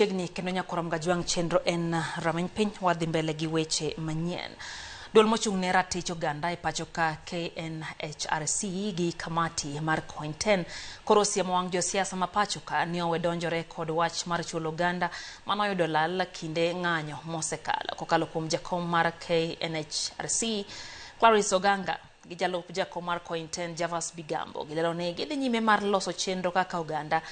Chiegni kendo nyakwar Mgajwang' chenro en rameny piny wadhi mbele gi weche manyien. Duol mochung' ne ratich oganda e pacho ka KNHRC gi kamati mar COIN10 koro osiemo wang' josiasa ma pacho ka ni owe donjore kod wach mar chulo oganda manoyudo lal kinde ng'anyo mosekalo. Kokalo kuom jakom mar KNHRC Clarice Oganga gi jalup jakom mar COIN10 Javas Bigambo gilero ni gidhi nyime mar loso chenro kaka oganda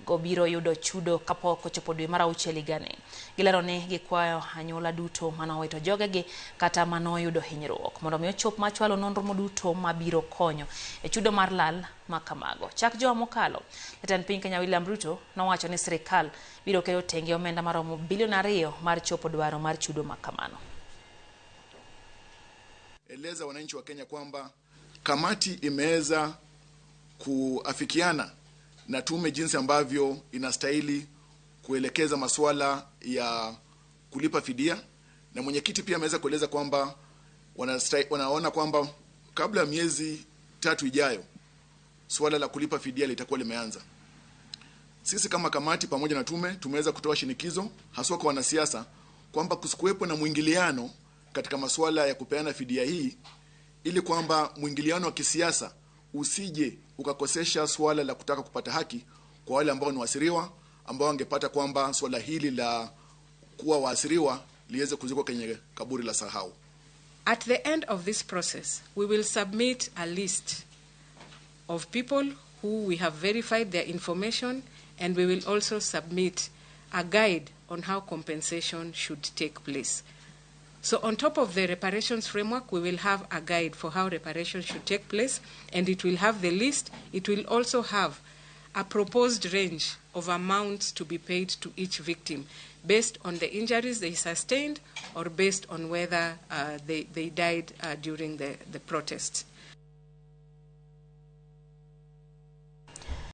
go biro yudo chudo kapok ochopo dwe mar auchiel higani. Gilero ni gikwayo anyuola duto manowito jogegi kata manoyudo hinyruok mondo mi ochop machwalo nonro duto mabiro konyo e chudo mar lal ma kamago. Chak juma mokalo, jatend piny Kenya William Ruto nowacho ni sirikal biro keto tenge omenda maromo bilion 2 mar chopo dwaro mar chudo ma kamano. Eleza wananchi wa Kenya kwamba kamati imeweza kuafikiana na tume jinsi ambavyo inastahili kuelekeza masuala ya kulipa fidia, na mwenyekiti pia ameweza kueleza kwamba wanaona kwamba kabla ya miezi 3 ijayo suala la kulipa fidia litakuwa limeanza. Sisi kama kamati pamoja na tume tumeweza kutoa shinikizo haswa kwa wanasiasa kwamba kusikuwepo na mwingiliano katika masuala ya kupeana fidia hii, ili kwamba mwingiliano wa kisiasa usije ukakosesha suala la kutaka kupata haki kwa wale ambao ni waasiriwa, ambao wangepata kwamba suala hili la kuwa waasiriwa liweze kuzikwa kwenye kaburi la sahau. At the end of this process, we will submit a list of people who we have verified their information, and we will also submit a guide on how compensation should take place. So on top of the reparations framework, we will have a guide for how reparations should take place, and it will have the list. It will also have a proposed range of amounts to be paid to each victim based on the injuries they sustained or based on whether they died during the protests.